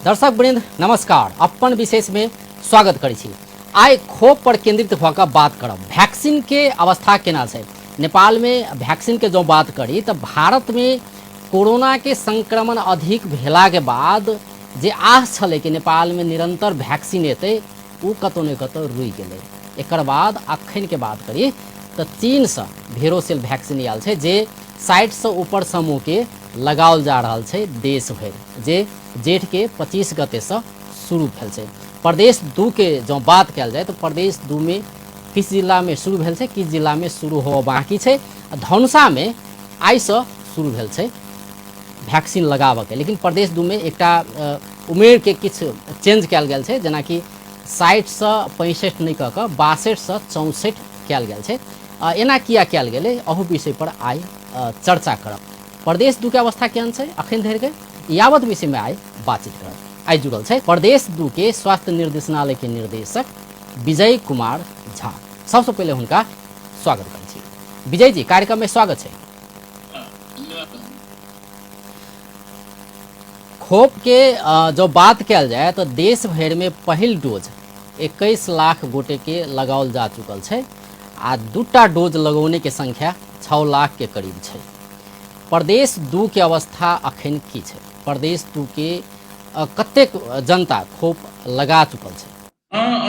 दर्शक वृंद नमस्कार, अपन विशेष में स्वागत करै छी। आइ खोप पर केंद्रित भऽ कऽ बात करब, वैक्सीन के अवस्था केना छै नेपाल में। वैक्सीन के जँ बात करी तऽ भारत में कोरोना के संक्रमण अधिक भेला के बाद जे आस छलै कि नेपाल में निरंतर वैक्सीन एतै, ओ कतौ ने कतौ रुकि गेलै। एकर बाद अखन के बात करी तऽ चीनसँ भेरोसेल वैक्सीन आयल छै, जे 60सँ ऊपर समूहके लगाओल जा रहल छै देश भरि, जे जेठ के 25 गतेसँ शुरू भेल छै। प्रदेश 2 के जँ बात कयल जाय तऽ प्रदेश 2 मे किछु जिलामे शुरू भेल छै, किछु जिलामे शुरू होबऽ बाँकी छै। आ धनुषामे आइसँ शुरू भेल छै वैक्सीन लगाबऽके। लेकिन प्रदेश 2 मे एकटा उमेरके किछु चेंज कयल गेल छै, जेनाकि 60सँ 65 नहि कऽ कऽ 62सँ 64 कयल गेल छै। एना किया कयल गेलै, अहू विषय पर आइ चर्चा करब। प्रदेश 2 के अवस्था केहन छै अखन धरिके, यावत विषयमे आइ बातचीत करब। आइ जुड़ल छै प्रदेश 2 के स्वास्थ्य निर्देशनालय के निर्देशक विजय कुमार झा। सबसँ पहिले हुनका स्वागत करै छी। विजय जी, कार्यक्रम में स्वागत छै। खोप के जो बात कयल जाय तऽ देश भरि में पहिल डोज 21 लाख गोटे के लगाओल जा चुकल छै आ दूटा डोज लगौने के संख्या 6 लाख के करीब छै। प्रदेश 2 के अवस्था अखन की छै? प्रदेश 2 के कतेक जनता खोप लगा चुकल छै?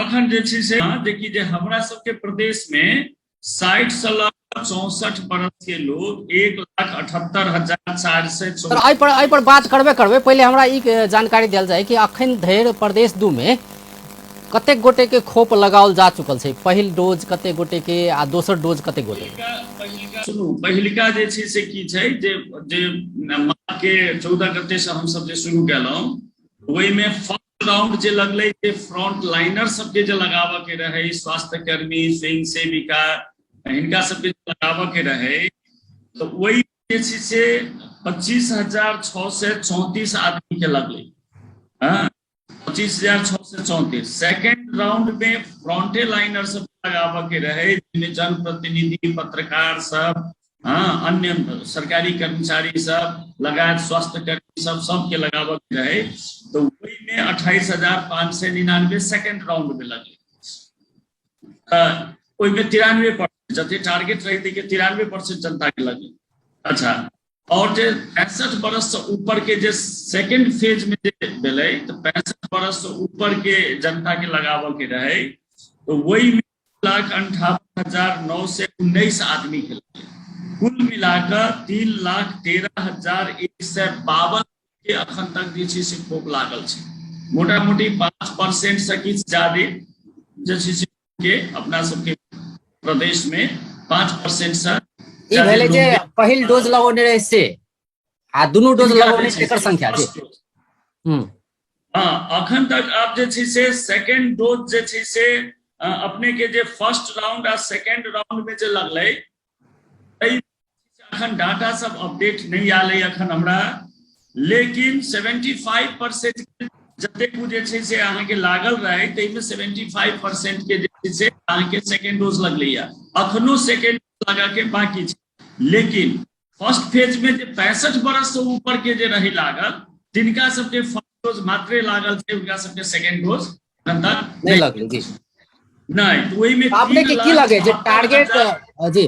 अखन जे छै से देखी जे हमरा सबके प्रदेश में 60 से लऽ 64 बरस के लोग 1,78,400। एहि पर बात करबे करबै, पहिले हमरा ई जानकारी देल जाय कि अखन धरि प्रदेश 2 में कतेक गोटे के खोप लगाओल जा चुकल छै, पहिल डोज कतेक गोटे के आ दोसर डोज कतेक गोटे के? सुनू, पहिलका जे छै से की छै जे जे माघ के 14 गते से हमसब जे शुरू केलहुँ ओहिमे फर्स्ट राउंड जे लगलै, जे फ्रंट लाइनर सबके जे लगाबऽ के रहै, स्वास्थ्यकर्मी, स्वयं सेविका, हिनका सबके जे लगाबऽ के रहै, तऽ ओहि जे छै से 25,634 आदमी के लगलै। हँ, 25,634। सेकेंड राउंड में फ्रंटे लाइनर सब लगाबऽ के रहै, जाहिमे जनप्रतिनिधि, पत्रकार सब, हाँ, अन्य सरकारी कर्मचारी सब लगायत स्वास्थ्यकर्मी सब सबके लगाबऽ के रहै, तऽ ओहिमे 28,599 सेकेंड राउंड में लगलै। ओहिमे 93%, जते टारगेट रहे ताहिके 93% जनता के लगलै। अच्छा, और जे 65 बरस से ऊपर के जे सेकेंड फेज में जे भेलै, तऽ 65 बरस से ऊपर के जनता के लगाबऽ के रहै, तऽ ओहिमे 1,58,919 आदमी के लगलै। कुल मिलाकऽ 3,13,152 के अखन तक जे छै से खोप लागल छै। मोटा मोटी 5% से किछु ज्यादे जे छै से के अपना सबके प्रदेश में 5% से ई भेलै जे पहिल डोज लगौने रहे से आ दुनू डोज लगौने तेकर संख्या जी। हाँ, अखन तक आब जे छै से सेकेंड डोज जे छै से अपने के जे फर्स्ट राउंड आ सेकेंड राउंड में जे लगलै, अखन डाटा सब अपडेट नहीं आयल है अखन हमरा, लेकिन 75% जतेक जे छै से अहाँके लागल रहै ताहिमे 75% के जे छै से अहाँके सेकेंड डोज लगलैया। अखनो सेकेंड डोज लगा के बाकी छै, लेकिन फर्स्ट फेज में जे 65 बरस से ऊपर के जे रही लागल, तिनका सबके फर्स्ट डोज मात्रे लागल छै, उनका सबके सेकेंड डोज अखन तक नहीं लगल जी। नहीं, तो ओहिमे अपने के तीन की लाख लगे जे चौहत्तर टारगेट हजार जी,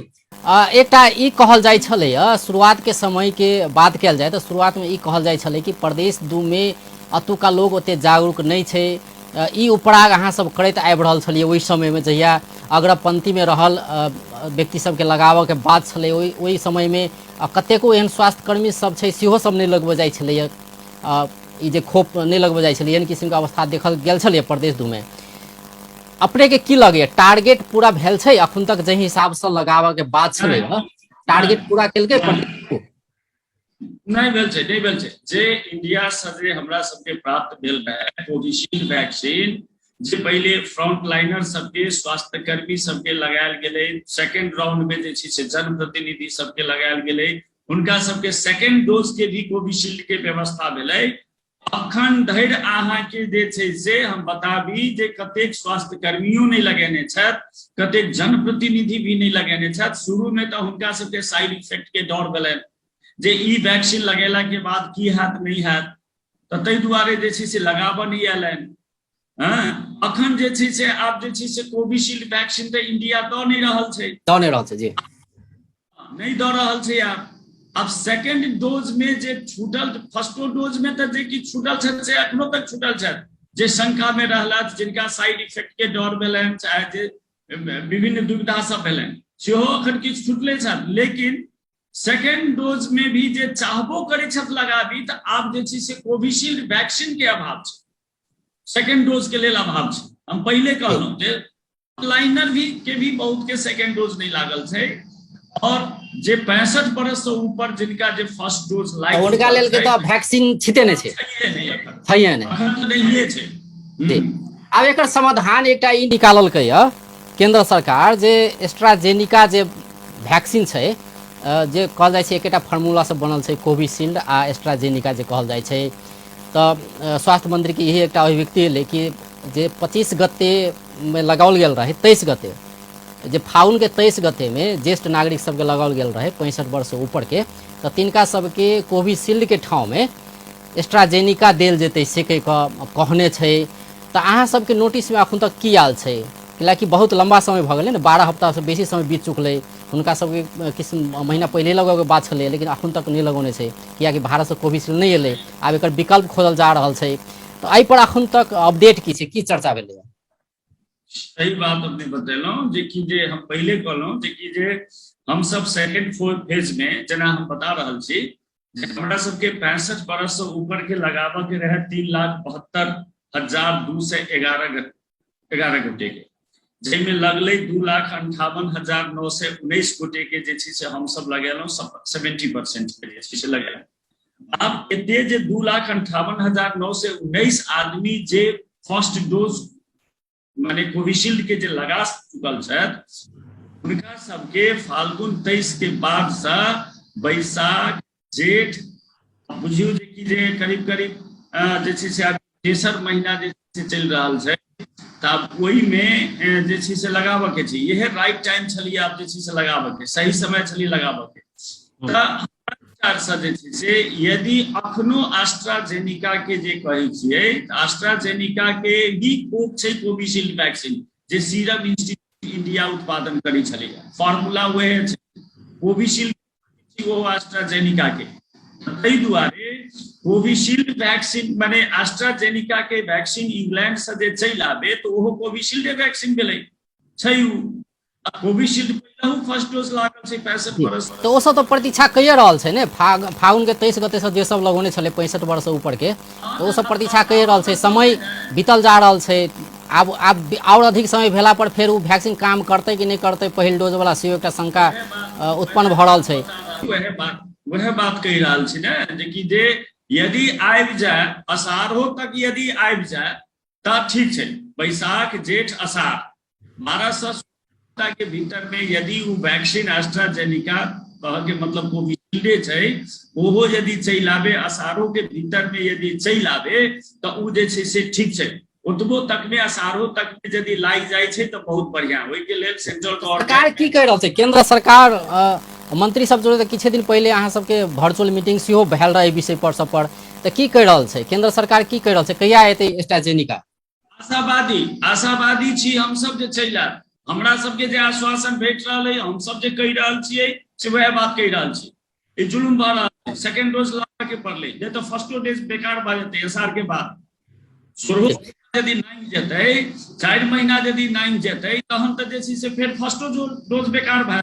एकटा ई कहल जाइ छलै, शुरुआत के समय के बात कयल जाय तऽ शुरुआत में ई कहल जाइ छलै कि प्रदेश 2 में अतुका लोग ओते जागरूक नहि छै। ई उपराग अहाँ सब करैत आबि रहल छलियै ओहि समय में, जहिया अग्रपंक्ति में रहल व्यक्ति सबके लगाबऽ के बात छलै, ओहि समय में कतेको एहन स्वास्थ्यकर्मी सब छै सेहो सब नहि लगबऽ जाइ छलैया, ई जे खोप नहि लगबऽ जाइ छलै, एहन किसिमके अवस्था देखल गेल छलै प्रदेश 2 में। अपने के की लगैया टारगेट पूरा भेल छै अखन तक जाहि हिसाब से लगाबऽ के बात छलै, टारगेट पूरा केलकै प्रदेश 2? नहि भेल छै, नहि भेल छै। जे इंडिया से जे हमरा सबके प्राप्त भेल रहे कोविशील्ड वैक्सीन, जे पहिले फ्रंट लाइनर सबके, स्वास्थ्यकर्मी सबके लगायल गेलै, सेकेंड राउंड में जे छै से जनप्रतिनिधि सबके लगायल गेलै, हुनका सबके सेकेंड डोज के भी कोविशील्ड के व्यवस्था भेलै। अखन धरि अहाँके जे छै से हम बताबी जे कतेक स्वास्थ्यकर्मियों नहि लगेने छथि, कतेक जनप्रतिनिधि भी नहि लगेने छथि। शुरू में तऽ हुनका सबके साइड इफेक्ट के डर भेलनि जे ई वैक्सीन लगेला के बाद की हैत नहि हैत, तऽ ताहि दुआरे जे छै से लगाबऽ नहि आयल। हँ, अखन जे छै से आब जे छै से कोविशील्ड वैक्सीन तऽ इंडिया दऽ नहि रहल छै। दऽ नहि रहल छै जी। नहि दऽ रहल छै। आब आब सेकेंड डोज में जे छूटल, फर्स्टो डोज में तऽ जे किछु छूटल छथि से अखनो तक छूटल छथि, जे शंका में रहलथि, जिनका साइड इफेक्ट के डर भेलनि, चाहे जे विभिन्न दुविधा सब भेलनि, सेहो अखन किछु छूटले छथि। लेकिन सेकेंड डोज में भी जे चाहबो करै छथि लगाबी, तऽ आब जे छै से कोविशील्ड वैक्सीन के अभाव छै, सेकेंड डोज के लेल अभाव छै। हम पहिले कहलहुँ जे लाइनर भी के भी बहुत के सेकेंड डोज नहि लागल छै, और जे 65 बरस से ऊपर जिनका जे फर्स्ट डोज लागि हुनका लेल के तऽ वैक्सीन छिते नहि छै, छैहे नहि, अखन तऽ नहिए छै। जी। आब एकर समाधान एकटा ई निकाललकै यऽ केंद्र सरकार जे एस्ट्राजेनिका जे वैक्सीन छै, जे कहल जाइ छै एकेटा फार्मूलासँ बनल छै, कोविशील्ड आ एस्ट्राजेनिका जे कहल जाइ छै, तऽ स्वास्थ्य मन्त्रीके इहे एकटा अभिव्यक्ति एलै कि जे 25 गतेमे लगाओल गेल रहै, 23 गते जे फागुनके 23 गतेमे ज्येष्ठ नागरिक सबके लगाओल गेल रहै 65 वर्षसँ ऊपरके, तऽ तिनका सबके कोविशील्डके ठाउँमे एस्ट्राजेनिका देल जेतै से कहि कऽ कहने छै। तऽ अहाँ सबके नोटिसमे अखन तक की आयल छै? कियाकि बहुत लम्बा समय भऽ गेलै ने, 12 हफ्तासँ बेसी समय बीत चुकलै। हुनका सबके किछु महीना पहिले लगबैके बात छलै, लेकिन अखन तक नहि लगौने छै, कियाकि भारतसँ कोविशील्ड नहि एलै। आब एकर विकल्प खोजल जा रहल छै, तऽ एहिपर अखन तक अपडेट की छै, की चर्चा भेलै? सही बात अपने बतेलहुँ जे कि जे हम पहिले कहलहुँ जे कि जे हमसब सेकेंड फेज में जेना हम बता रहल छी जे हमरा सबके 65 बरस से ऊपर के लगाबऽ के रहे 3,72,211 गोटे के, जाहिमे लगलै 2,58,919 गोटे के जे छै से हमसब लगेलहुँ, 70% के जे छै से लगेलहुँ। आब एते जे 2,58,919 आदमी जे फर्स्ट डोज माने कोविशील्ड के जे लगा चुकल छथि, हुनका सबके फाल्गुन 23 के बाद से बैसाख जेठ बुझियौ जे कि जे करीब करीब जे छै से आब तेसर महीना जे छै चलि रहल छै, तऽ आब ओहिमे जे छै से लगाबऽ के छै। इहे राइट टाइम छलियै आब जे छै से लगाबऽ के, सही समय छलियै लगाबऽ के। तऽ विचारसँ जे छै से यदि अखनो आस्ट्राजेनिका के जे कहै छियै, आस्ट्राजेनिका के ही कोप छै कोविशील्ड वैक्सीन जे सीरम इंस्टीट्यूट इंडिया उत्पादन करै छलैया, फार्मूला वएह छै कोविशील्ड ओ आस्ट्राजेनिका के। ताहि दुआरे कोविशील्ड वैक्सीन माने आस्ट्राजेनिका के वैक्सीन इंग्लैंड से जे चलि आबे तऽ ओहो कोविशील्डे वैक्सीन भेलै छै। उ कोविशील्ड पहिलहु फर्स्ट डोज लागल छै 65 बरस। तऽ ओ सब तऽ प्रतीक्षा कइए रहल छै ने। फागुनके 23 गते से जे सब लगौने छलै 65 वर्ष ऊपर के, तऽ ओ सब प्रतीक्षा कइए रहल छै। समय बीतल जा रहल छै। आब आब आओर अधिक समय भेला पर फेर ओ वैक्सीन काम करतै कि नहि करतै पहिल डोज वाला, सेहो एकटा शंका उत्पन्न भऽ रहल छै। वएह बात कहि रहल छी ने जे कि जे यदि आबि जाय अषाढ़ो तक, यदि आबि जाय तऽ ठीक छै। बैसाख जेठ अषाढ़ 1200 के भीतर में यदि ओ वैक्सीन एस्ट्राजेनिका कह के मतलब कोविशील्डे छै, ओहो यदि चलि आबे अषाढ़ो के भीतर में यदि चलि आबे तऽ ओ जे छै से ठीक छै। ओतबो तक में अषाढ़ो तक में यदि लागि जाइ छै तऽ बहुत बढ़िया। ओहिके लेल सेंट्रल गवर्नमेंट सरकार की कहि रहल छै? केंद्र सरकार मंत्री सब जोड़े किछु दिन पहिले अहाँ सबके वर्चुअल मीटिंग सेहो भेल रहै विषय पर सब पर, तऽ की कहि रहल छै केंद्र सरकार, की कहि रहल छै, कहिया एतै एस्ट्राजेनिका? आशावादी आशावादी छी हमसब जे चलि आयत। हमरा सबके जे आश्वासन भेट रहल है, हमसब जे कहि रहल छियै से वएह बात कहि रहल छी। ई जुलुम भऽ रहल छै, सेकेंड डोज लगा के पड़लै, नहि तऽ फर्स्टो डोज बेकार भऽ जेतै। अषाढ़ के बाद 16 यदि नांगि जेतै, 4 महीना यदि नांगि जेतै, तहन तऽ जे छै से फेर फर्स्टो डोज बेकार भऽ,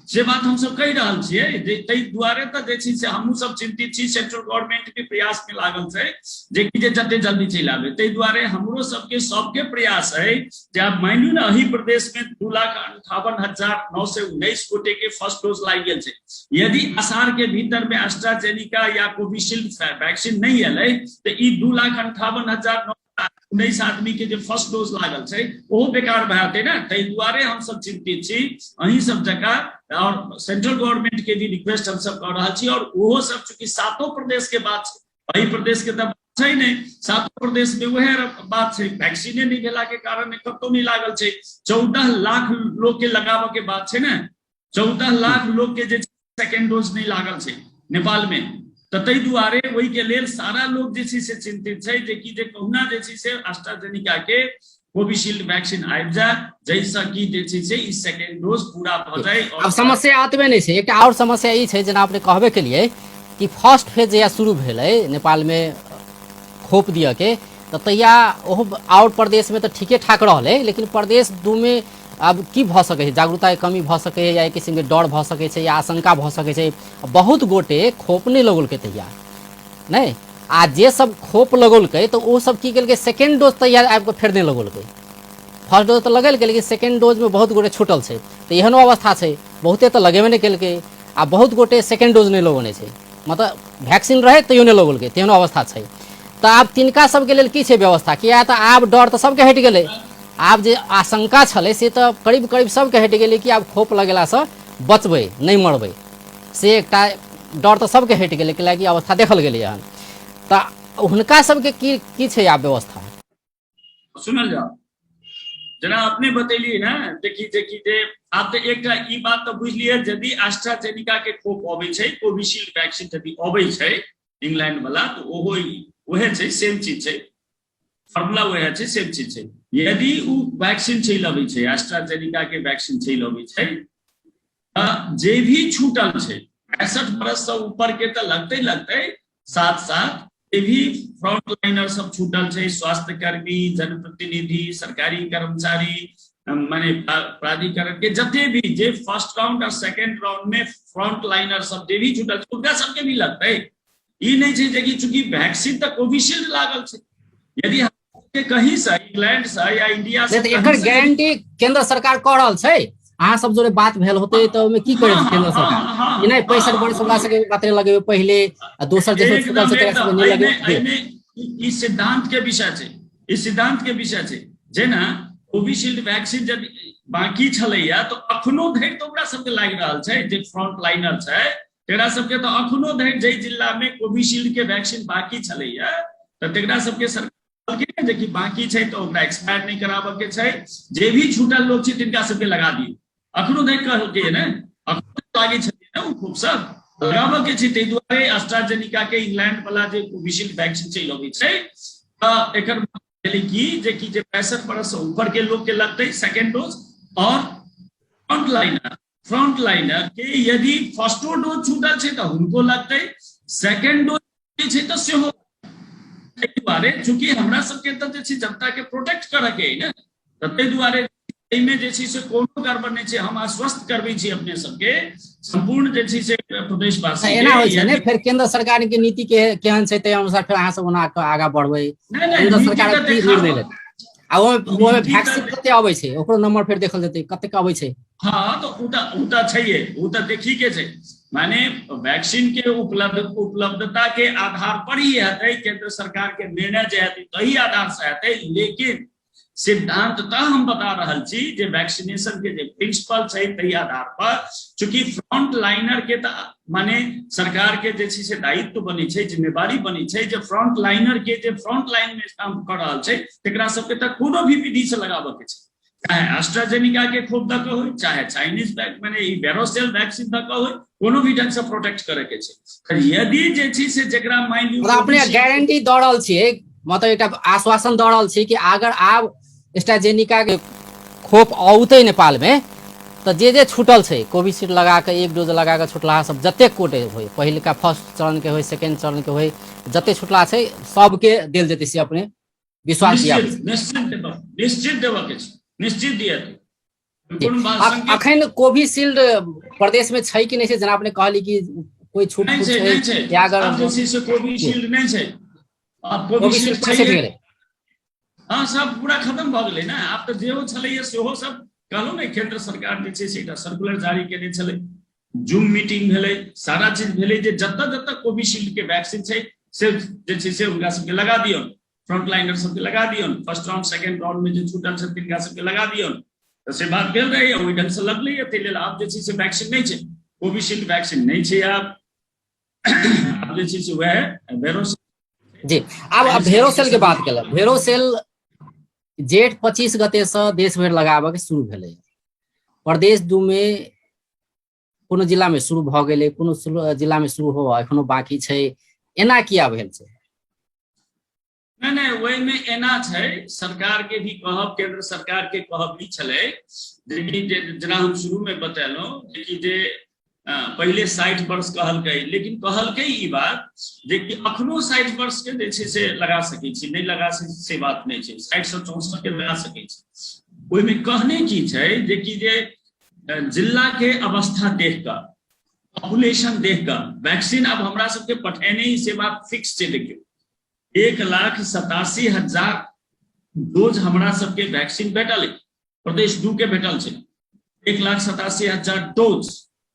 से बात हमसब कहि रहल छियै। जे ताहि दुआरे तऽ जे छै से हमहूँ सब चिन्तित छी। सेंट्रल गवर्नमेंट के प्रयास में लागल छै जे कि जे जते जल्दी चलि आबे। ताहि दुआरे हमरो सबके सबके प्रयास है जे आब मानियो ने एहि प्रदेश में 2,58,919 गोटे के फर्स्ट डोज लागि गेल छै। यदि अषाढ़ के भीतर में एस्ट्राजेनिका या कोविशील्ड वैक्सीन नहि एलै तऽ ई 2,58,919 आदमी के जे फर्स्ट डोज लागल छै ओहो बेकार भए जेतै ने। ताहि दुआरे हमसब चिन्तित छी अहीं सब जकाँ, और सेंट्रल गवर्नमेंट के भी रिक्वेस्ट हमसब कऽ रहल छी। और ओहो सब चूंकि सातो प्रदेश के बात छै, एहि प्रदेश के तऽ छै नहि, सातो प्रदेश में वएह बात छै, वैक्सीने नहि भेला के कारण कतौ नहि लागल छै। 14 लाख लोग के लगाबऽ के बात छै ने, 14 लाख लोग के जे सेकेंड डोज नहि लागल छै नेपाल में, तऽ ताहि दुआरे ओहिके लेल सारा लोक जे छै से चिन्तित छै जे कि जे कहुना जे छै से एस्ट्राजेनेका के कोविशील्ड वैक्सीन आबि जाय, जाहिसँ कि जे छै से ई सेकेंड डोज पूरा भऽ जाय। आब समस्या एतबे नहि छै, एकटा आओर समस्या ई छै, जेना अपने कहबे केलियै कि फर्स्ट फेज जहिया शुरू भेलै नेपालमे खोप दिअके, तऽ तहिया ओहो आओर प्रदेशमे तऽ ठीके ठाक रहलै, लेकिन प्रदेश दूमे आब की भऽ सकै छै, जागरूकताके कमी भऽ सकै या एक किसिमके डर भऽ सकै छै या आशंका भऽ सकै छै, बहुत गोटे खोप नहि लगौलकै तहिया नहि। आ जे सब खोप लगौलकै तऽ ओ सब की केलकै, सेकेंड डोज तहिया आबि कऽ फेर नहि लगौलकै। फर्स्ट डोज तऽ लगेलकै, लेकिन सेकेंड डोजमे बहुत गोटे छूटल छै। तऽ एहनो अवस्था छै, बहुते तऽ लगेबे नहि केलकै आ बहुत गोटे सेकेंड डोज नहि लगौने छै, मतलब वैक्सीन रहै तैयो नहि लगौलकै, तेहनो अवस्था छै। तऽ आब तिनका सबके लेल की छै व्यवस्था? किया तऽ आब डर तऽ सबके हटि गेलै, आब जे आशंका छलै से तऽ करीब करीब सबके हटि गेलै कि आब खोप लगेलासँ बचबै, नहि मरबै, से एकटा डर तऽ सबके हटि गेलै, कैलाकि अवस्था देखल गेलै हन। तऽ हुनका सबके की की छै आब व्यवस्था? सुनल जाओ, जेना अपने बतेलियै ने, देखी देखी जे आब तऽ एकटा ई बात तऽ बुझलियै, यदि एस्ट्राजेनिका के खोप अबै छै, कोविशील्ड वैक्सीन यदि अबै छै इंग्लैंड वाला, तऽ ओहो उहे छै, सेम चीज छै, फॉर्मूला उहे छै, सेम चीज छै। यदि उ वैक्सीन चलि अबै छै, एस्ट्राजेनिका के वैक्सीन चलि अबै छै, तऽ जे भी छूटल छै 65 बरस से ऊपर के तऽ लगतै लगतै, साथ साथ जे भी फ्रंट लाइनर सब छूटल छै, स्वास्थ्यकर्मी, जनप्रतिनिधि, सरकारी कर्मचारी, माने प्राधिकरण के जते भी जे फर्स्ट राउंड और सेकेंड राउंड में फ्रंट लाइनर सब जे भी छूटल छै, हुनका सबके भी लगतै। ई नहि छै जे कि चूंकि वैक्सीन तऽ कोविशील्ड लागल छै, यदि के कहीं से इंग्लैंड से या इंडिया से, तऽ एकर गारंटी केंद्र सरकार कऽ रहल छै। अहाँ सब जोड़े बात भेल होते तऽ ओहिमे की करै छै केंद्र सरकार कि नहि 65 वर्ष वाला सबके मात्रे लगेबै पहिले आ दोसर जे छूटल छै तकरा सबके नहि लगेबै? ई सिद्धांत के विषय छै, ई सिद्धांत के विषय छै। जेना कोविशील्ड वैक्सीन जब बाकी छलैया तऽ अखनो धरि तऽ ओकरा सबके लागि रहल छै जे फ्रंट लाइनर छै, तकरा सबके तऽ अखनो धरि जाहि जिला मे कोविशील्ड के वैक्सीन बाकी छलैया तऽ तकरा सबके सरकार कहलकै जे कि बाकी छै तऽ ओकरा एक्सपायर नहि कराबऽ के छै, जे भी छूटल लोक छै तिनका सबके लगा दियौ। अखनो धरि कहलकै ने, अखनो लागै छलै ने ओ खूब सब लगाबऽ के छै। ताहि दुआरे एस्ट्राजेनिका के इंग्लैंड वाला जे कोविशील्ड वैक्सीन चलि अबै छै तऽ एकर भेलै की जे कि जे 65 बरस से ऊपर के लोक के लगतै सेकेंड डोज, और फ्रंट लाइनर के यदि फर्स्टो डोज छूटल छै तऽ हुनको लगतै, सेकेंड डोज छै तऽ सेहो। ताहि दुआरे चूँकि हमरा सबके तऽ जे छै जनता के प्रोटेक्ट करऽ के ने, तऽ ताहि दुआरे एहिमे जे छै से कोनो गड़बड़ नहि छै। हम आश्वस्त करबै छी अपने सबके सम्पूर्ण जे छै से प्रदेशवासी। एना होइ छै ने, फेर केंद्र सरकार के नीति के केहन छै ताहि अनुसार फेर अहाँ सब ओना आगाँ बढ़बै। केंद्र सरकार की निर्णय लेतै आ ओहिमे वैक्सीन कते अबै छै ओकरो नंबर फेर देखल जेतै कतेक अबै छै। हाँ, तो उ तऽ छैहे, उ तऽ देखी के छै, माने वैक्सीन के उपलब्धता के आधार पर ही हेतै, केंद्र सरकार के निर्णय जे हेतै तही आधार से हेतै। लेकिन सिद्धांततः हम बता रहल छी जे वैक्सीनेशन के जे प्रिंसिपल छै तही आधार पर, चूंकि फ्रंट लाइनर के तऽ माने सरकार के जे छै से दायित्व बनै छै, जिम्मेवारी बनै छै जे फ्रंट लाइनर के जे फ्रंट लाइन में काम कऽ रहल छै तकरा सबके तऽ कोनो भी विधि से लगाबऽ के छै, चाहे एस्ट्राजेनिका के खोप दऽ कऽ होइ, चाहे चाइनीज माने ई वेरोसेल वैक्सीन दऽ कऽ होइ, कोनो भी ढंग से प्रोटेक्ट करे के छै। यदि जे छै से जेकरा मानि लियौ अपने गारंटी दऽ रहल छियै, मतलब एकटा आश्वासन दऽ रहल छी कि अगर आब एस्ट्राजेनिका के खोप औतै नेपाल में तऽ जे जे छूटल छै कोविशील्ड लगा कऽ एक डोज लगा कऽ छुटलाहा सब जतेक कोटे होइ, पहिलका फर्स्ट चरण के होइ, सेकेंड चरण के होइ, जते छुटला छै सबके देल जेतै, से अपने विश्वास दिया। निश्चित देबऽ के छै, निश्चित दिया। अखन कोविशील्ड प्रदेश में छै कि नहि छै, जेना अपने कहली कि कोई छूट नहि छै, नहि छै, या अगर आब जे छै से कोविशील्ड नहि छै, आब कोविशील्ड छै गेलै। हाँ, सब पूरा खत्म भऽ गेलै ने। आब तऽ जेहो छलैया सेहो सब कहलहुँ ने, केंद्र सरकार जे छै से एकटा सर्कुलर जारी केने छलै, जूम मीटिंग भेलै, सारा चीज भेलै जे जतऽ जतऽ कोविशील्ड के वैक्सीन छै से जे छै से हुनका सबके लगा दियौन, फ्रंट लाइनर सबके लगा दियौन, फर्स्ट राउंड सेकेंड राउंड में जे छूटल छै तिनका सबके लगा दियौन। तऽ से बात भेल रहै, ओहि ढंग से लगलै। ताहि लेल आब जे छै से वैक्सीन नहि छै, कोविशील्ड वैक्सीन नहि छै। आब आब जे छै से वएह वेरोसेल। जी, आब भेरोसेल के बात केलक। भेरोसेल जेठ 25 गते से देश भरि लगाबऽ के शुरू भेलै। प्रदेश 2 में कोनो जिलामे शुरू भऽ गेलै, कोनो जिलामे शुरू हो एखनो बाकी छै, एना किया भेल छै? नहि नहि, ओहिमे एना छै, सरकार के भी कहब, केंद्र सरकार के कहब ई छलै जे जेना हम शुरू में बतेलहुँ जे जे पहिले 60 वर्ष कहलकै, लेकिन कहलकै ई बात जे कि अखनो 60 वर्ष के जे छै से लगा सकै छी, नहि लगा सकै से बात नहि छै, 60 से 64 के लगा सकै छी। ओहिमे कहने की छै जे कि जे जिला के अवस्था देख कऽ, पॉपुलेशन देख कऽ वैक्सीन आब हमरा सबके पठेने ही से बात फिक्स छै। देखियौ, 1,87,000 डोज हमरा सबके वैक्सीन भेटल, प्रदेश 2 के भेटल छै 1,87,000 डोज,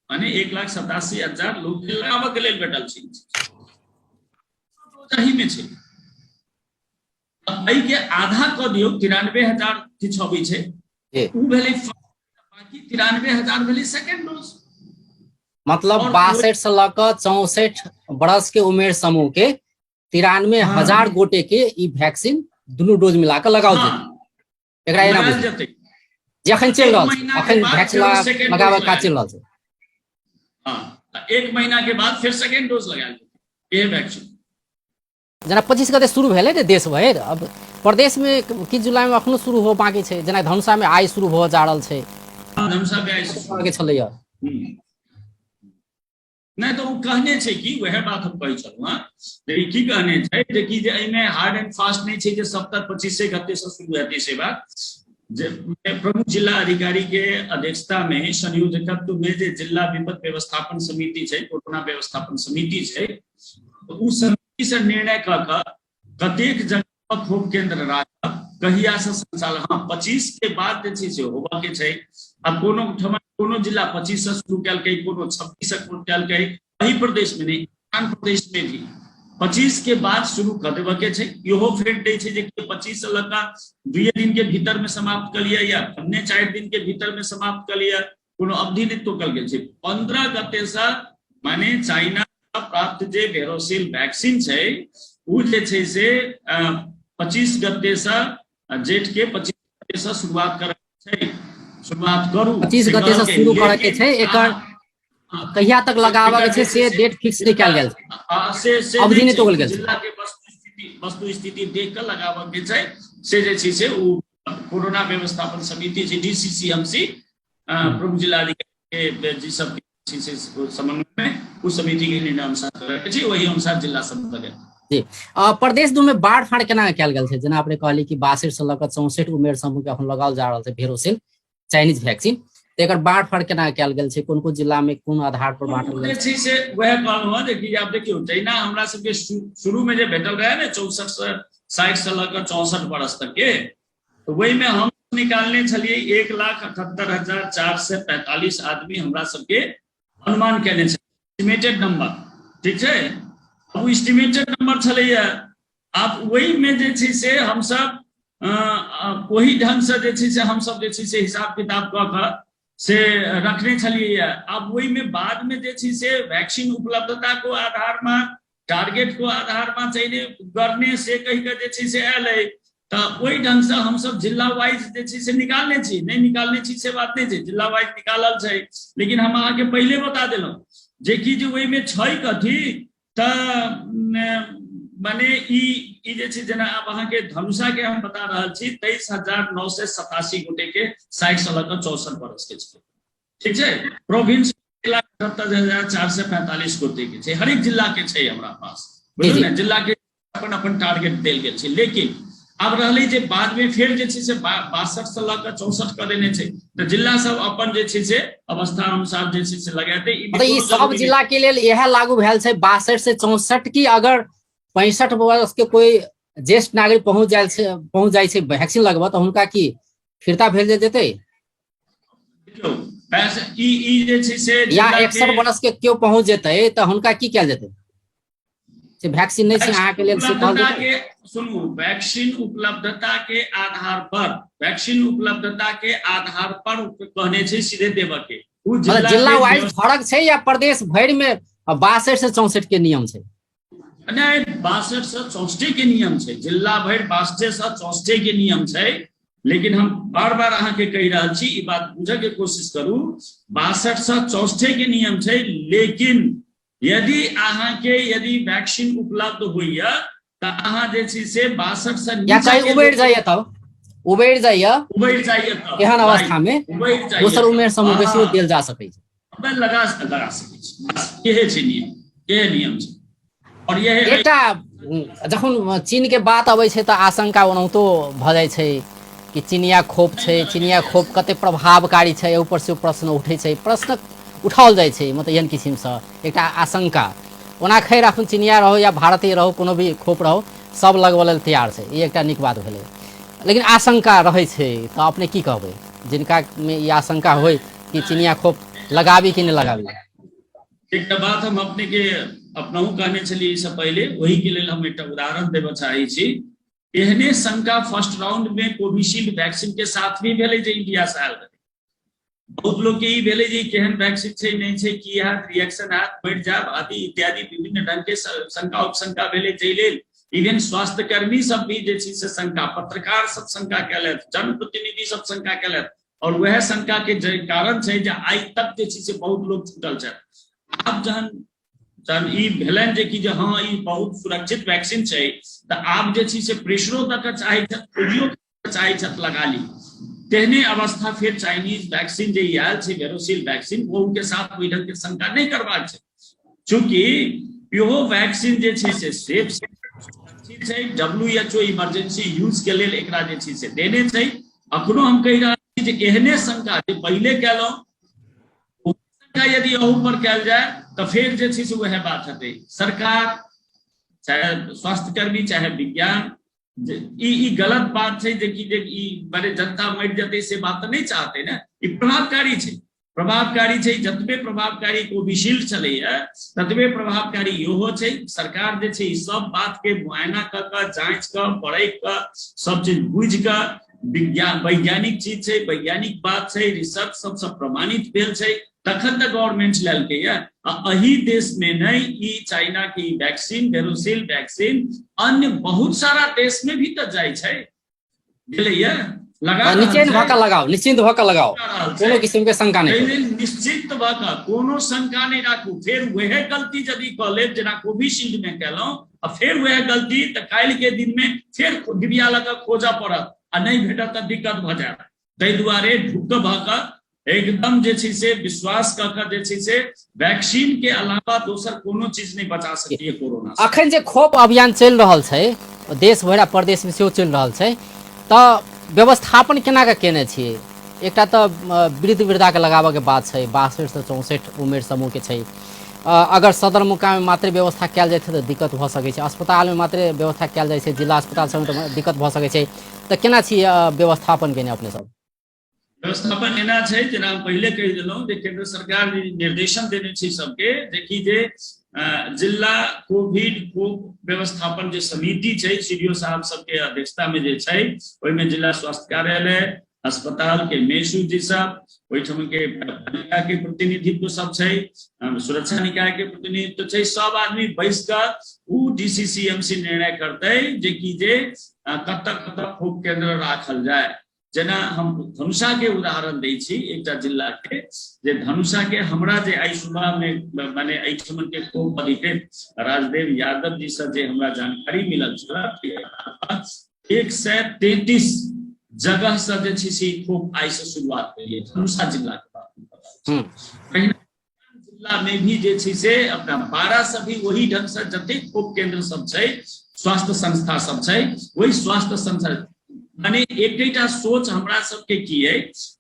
माने 1,87,000 लोग के लगाबऽ के लेल भेटल छै। डोज एही में छै, एहि के आधा कऽ दियौ, 93,000 किछु अबै छै, ओ भेलै, बाकी 93,000 भेलै सेकेंड डोज। मतलब 62 से लऽ कऽ 64 बरस के उमेर समूह के 93,000 गोटे के ई वैक्सीन दुनू डोज मिला कऽ लगाओल जेतै। एकरा एना बुझू जे अखन चलि रहल छै, अखन वैक्सीन लगाबऽ काज चलि रहल छै। हाँ, 1 महीना के बाद फिर सेकेंड डोज लगायल जेतै इहे वैक्सीन। जेना 25 गते शुरू भेलै ने देश भरि, अब प्रदेशमे किछु जिलामे अखनो शुरू हो बाकी छै, जेना धनुषामे आइ शुरू भऽ जा रहल छै। धनुषा मे आइ शुरू के छलैया नहि तऽ ओ कहने छै कि वएह बात हम कहै छलहुँ हँ जे की कहने छै जे कि जे एहिमे हार्ड एंड फास्ट नहि छै जे सप्ताह 25 गते से शुरू हेतै से बात। जे प्रमुख जिला अधिकारी के अध्यक्षता में संयोजकत्व में जे जिला विपद व्यवस्थापन समिति छै, कोरोना व्यवस्थापन समिति छै, ओ समिति से निर्णय कऽ कऽ कतेक जगह खोप केंद्र राखब, कहिया से संचालन। हाँ, 25 के बाद जे छै से होबऽ के छै। आ कोनो ठमा कोनो जिला 25 से शुरू केलकै, कोनो 26 से केलकै, एहि प्रदेश में नहि, आन प्रदेश में भी 25 के बाद शुरू कऽ देबऽ के छै। इहो फेर दै छै जे 25 से लऽ कऽ 2 दिन के भीतर में समाप्त कऽ लिअ या 3-4 दिन के भीतर में समाप्त कऽ लिअ, कोनो अवधि नहि तोकल गेल छै। 15 गते से माने चाइना प्राप्त जे वेरोसिल वैक्सीन छै ओ जे छै से 25 गते से जेठ के 25 गते से शुरुआत कर छै, शुरुआत करू, 25 गते से शुरू करऽ के छै। एकर कहिया तक लगाबऽ के छै से डेट फिक्स नहि कयल गेल छै, से अवधि नहि तोकल गेल छै। जिला के वस्तु स्थिति देख कऽ लगाबऽ के छै से जे छै से ओ कोरोना व्यवस्थापन समिति छै डीसीसीएमसी प्रमुख जिलाधिकारी जी सब छै समन्वय में ओ समिति के निर्णय अनुसार करऽ के छै, ओहि अनुसार जिला सब लगेतै। जी, प्रदेश 2 में बाढ़ फाड़ केना कयल गेल छै? जेना अपने कहली कि 62 से लऽ कऽ 64 उमेर समूह के अखन लगाओल जा रहल छै भेरोसिल चाइनीज वैक्सीन, तऽ एकर बाढ़ फाड़ केना कयल गेल छै? कोन कोन जिला में कोन आधार पर बांटल गेल छै से वएह कहलहुँ हँ जे कि आब देखियौ, जहिना हमरा सबके शुरू में जे भेटल रहै ने 64 से 60 से लऽ कऽ 64 बरस तक के, तऽ ओहिमे हम निकालने छलियै 1,78,445 आदमी हमरा सबके अनुमान केने छलियै, एस्टिमेटेड नंबर, ठीक छै। अब ओ एस्टिमेटेड नंबर छलैया, आब ओहिमे जे छै से हमसब ओहि ढंग से जे छै से हमसब जे छै से हिसाब किताब कऽ कऽ से रखने छलियै। आब ओहिमे बाद में जे छै से वैक्सीन उपलब्धता को आधार में टारगेट को आधार में चाहिए गर्ने से कहि कऽ जे छै से आयल, तऽ ओहि ढंग से हमसब जिला वाइज जे छै से निकालने छी, नहि निकालने छी से बात नहि छै, जिला वाइज निकालल छै। लेकिन हम अहाँके पहिले बता देलहुँ जे कि जे ओहिमे छै कथी, तऽ माने ई जे छै जेना आब अहाँके धनुषा के हम बता रहल छी 23,987 गोटे के 60 से लऽ कऽ 64 बरस के छै, ठीक छै। प्रोविंस 1,78,445 गोटे के छै, हरेक जिला के छै हमरा पास, बुझलियै ने, जिला के अपन अपन टारगेट देल गेल छै। लेकिन आब रहलै जे बाद में फेर जे छै से 62 से लऽ कऽ 64 कऽ देने छै, तऽ जिला सब अपन जे छै से अवस्था अनुसार जे छै से लगेतै। मतलब ई सब जिला के लेल इएह लागू भेल छै 62 से 64 की अगर 65 वर्ष के कोई ज्येष्ठ नागरिक पहुँच जाइ छै वैक्सीन लगबऽ, तऽ हुनका की फिरता भेज जेतै? देखियौ, ई जे छै से या 61 वर्ष के केओ पहुँच जेतै तऽ हुनका की कयल जेतै? से वैक्सीन नहि छै अहाँके लेल से कहल जेतै? सुनू, वैक्सीन उपलब्धता के आधार पर, वैक्सीन उपलब्धता के आधार पर कहने छै सीधे देबऽ के। मतलब जिला वाइज फरक छै या प्रदेश भरि में 62 से 64 के नियम छै? नहि, 62 से 64 के नियम छै, जिला भरि 62 से 64 के नियम छै। लेकिन हम बार बार अहाँके कहि रहल छी, ई बात बुझे के कोशिश करू, 62 से 64 के नियम छै। लेकिन यदि अहाँके यदि वैक्सीन उपलब्ध होइया तऽ अहाँ जे छै से 62 से या चाहे उबरि जाइए, तब उबरि जाइए, उबरि जाइए तब एहन अवस्था में उबरि जाइए, दोसर उमेर समूह के सेहो देल जा सकै छै, लगा लगा सकै छै। बस इहे छै नियम, इहे नियम छै। और यह एकटा जखन चीन के बात अबै छै तऽ आशंका ओनाहितो भऽ जाइ छै कि चिनिया खोप छै, चिनिया खोप कते प्रभावकारी छै, एहि पर सेहो प्रश्न उठै छै, प्रश्न उठाओल जाइ छै, मतलब एहन किसिमसँ एकटा आशंका। ओना खैर अखन चिनिया रहो या भारतीय रहो, कोनो भी खोप रहो, सब लगबऽ लेल तैयार छै, ई एकटा नीक बात भेलै, लेकिन आशंका रहै छै। तऽ अपने की कहबै जिनका मे ई आशंका होय कि चिनिया खोप लगाबी कि नहि लगाबी? एकटा बात हम अपने के अपनहु कहने छलियै एहिसँ पहिले, ओहि के लेल हम एकटा उदाहरण देबऽ चाहै छी। एहने शंका फर्स्ट राउंड में कोविशील्ड वैक्सीन के साथ भी भेलै जे इंडिया से आयल रहै। बहुत लोग के ई भेलै जे केहन वैक्सीन छै, नहि छै, की हैत, रिएक्शन हैत, मरि जायब आदि इत्यादि विभिन्न ढंग के शंका उपशंका भेलै। जाहि लेल इवन स्वास्थ्यकर्मी सब भी जे छै से शंका, पत्रकार सब शंका केलथि, जनप्रतिनिधि सब शंका केलथि, और वएह शंका के जे कारण छै जे आइ तक जे छै से बहुत लोग छूटल छथि। आब जहन जहन ई भेलनि जे कि जे हँ ई बहुत सुरक्षित वैक्सीन छै, तऽ आब जे छै से प्रेशरो दऽ कऽ चाहै छथि, खोजियो चाहै छथि लगा ली। तेहने अवस्था फेर चाइनीज वैक्सीन जे आयल छै, वेरोसिल वैक्सीन, ओहू के साथ ओहि ढंग के शंका नहि करबाक छै, चूँकि इहो वैक्सीन जे छै से सेफ सुरक्षित छै, W H O emergency use के लेल एकरा जे छै से देने छै। अखनो हम कहि रहल छी जे एहने शंका जे पहिले केलहुँ, शंका यदि अहू पर कयल जाय तऽ फेर जे छै से वएह बात हेतै। सरकार चाहे स्वास्थ्यकर्मी चाहे विज्ञान, ई ई गलत बात छै जे कि जे ई माने जनता मरि जेतै से बात तऽ नहि चाहते ने। ई प्रभावकारी छै, प्रभावकारी छै, जतबे प्रभावकारी कोविशील्ड छलैया ततबे प्रभावकारी इहो छै। सरकार जे छै ई सब बात के मुआयना कऽ कऽ, जाँच कऽ, परख कऽ, सब चीज बुझि कऽ, विज्ञान वैज्ञानिक चीज छै, वैज्ञानिक बात छै, रिसर्च सबसँ प्रमाणित भेल छै, तखन तऽ गवर्नमेंट लेलकै या। आ एहि देश में नहि, ई चाइना के ई वैक्सीन, वेरोसिल वैक्सीन अन्य बहुत सारा देश में भी तऽ जाइ छै, गेलैया, लगा रहल निश्चिन्त छै। भऽ कऽ लगाउ, निश्चिन्त भऽ कऽ लगाउ, लगा रहल छै। कोनो किसिम के शंका नहि एहि करू। लेल निश्चिन्त भऽ कऽ कोनो शंका नहि राखू। फेर वएह गलती यदि कऽ लेब जेना कोविशील्ड में केलहुँ, आ फेर वएह गलती, तऽ काल्हि के दिन में फेर डिबिया लऽ कऽ खोजऽ पड़त आ नहि भेटत तऽ दिक्कत भऽ जायत। ताहि दुआरे ढुक्क भऽ कऽ एकदम जे छै से विश्वास कऽ कऽ जे छै से वैक्सीन के अलावा दोसर कोनो चीज नहि बचा सकैए कोरोना से। अखन जे खोप अभियान चलि रहल छै, देश भरि आ प्रदेश में सेहो चलि रहल छै, तऽ व्यवस्थापन केना कऽ केने छियै? एकटा तऽ वृद्ध वृद्धाके लगाबऽके बात छै, 62 से 64 उमेर समूहके छै। अगर सदर मुकाममे मात्रे व्यवस्था कयल जेतै तऽ दिक्कत भऽ सकै छै, अस्पतालमे मात्रे व्यवस्था कयल जाइ छै, जिला अस्पताल सबमे तऽ दिक्कत भऽ सकै छै, तऽ केना छी व्यवस्थापन केने अपने सब? व्यवस्थापन एना छै जेना हम पहिले कहि देलहुँ जे केंद्र सरकार निर्देशन देने छै सबके जे कि जे जिला कोविड कोप व्यवस्थापन जे समिति छै, सी डी ओ साहब सबके अध्यक्षता में जे छै, ओहिमे जिला स्वास्थ्य कार्यालय, अस्पताल के मेसू जी सब, ओहिठाम के पालिका के प्रतिनिधित्व सब छै, सुरक्षा निकाय के प्रतिनिधित्व छै, सब आदमी बैस कऽ उ D C C M C निर्णय करतै जे कि जे कतऽ कतऽ खोप केंद्र राखल जाय। जेना हम धनुषा के उदाहरण दै छी, एकटा जिला के, जे धनुषा के हमरा जे आइ सुबह में माने एहिठाम के खोप अधिकृत राजदेव यादव जी से जे हमरा जानकारी मिलल छल, 133 जगह से जे छै से खोप आइ से शुरुआत भेलै धनुषा जिला के बात। जिला में भी जे छै से अपना 12 से भी वही ढंग से जतेक खोप केंद्र सब छै, स्वास्थ्य संस्था सब छै, वही स्वास्थ्य संस्था माने एकटा सोच हमरा सबके की है